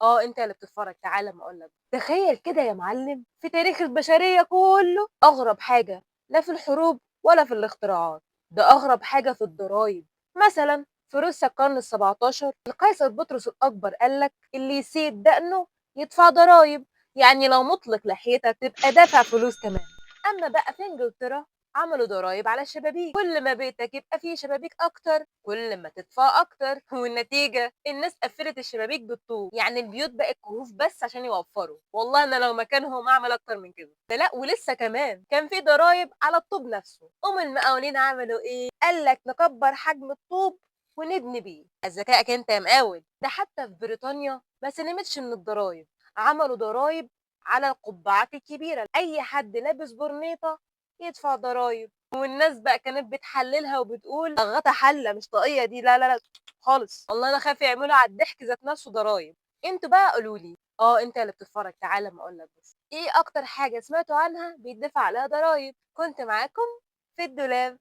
آه، أنت اللي بتتفرج تعالَ أمّا أقول لك. تخيل كده يا معلم في تاريخ البشرية كله أغرب حاجة لا في الحروب ولا في الاختراعات، ده أغرب حاجة في الضرايب. مثلًا في روسيا القرن ال17 القيصر بطرس الأكبر قال لك اللي يسيب دقنه يدفع ضرايب، يعني لو مطلق لحيتك تبقى دافع فلوس كمان. أما بقى في إنجلترا عملوا ضرايب على الشبابيك، كل ما بيتك يبقى فيه شبابيك أكتر كل ما تدفع أكتر، والنتيجة الناس قفلت الشبابيك بالطوب، يعني البيوت بقت كهوف بس عشان يوفروا. والله أنا لو مكانهم أعمل أكتر من كده. ده لأ ولسه كمان كان في ضرايب على الطوب نفسه. قوم المقاولين عملوا إيه؟ قال لك نكبر حجم الطوب ونبني بيه. ذكائك أنت يا مقاول. ده حتى في بريطانيا ما سلمتش من الضرايب، عملوا ضرايب على القبعات الكبيرة، أي حد لابس برنيطة يدفع ضرايب. والناس بقى كانت بتحللها وبتقول غطا حلة مش طاقية دي، لا لا لا خالص. والله أنا خايف يعملوا على الضحك ذات نفسه ضرايب. انتوا بقى قولوا لي، أنت اللي بتتفرج تعالى أما أقول لك، بس إيه أكتر حاجة سمعتوا عنها بيدفع عليها ضرايب؟ كنت معاكم في الدولاب.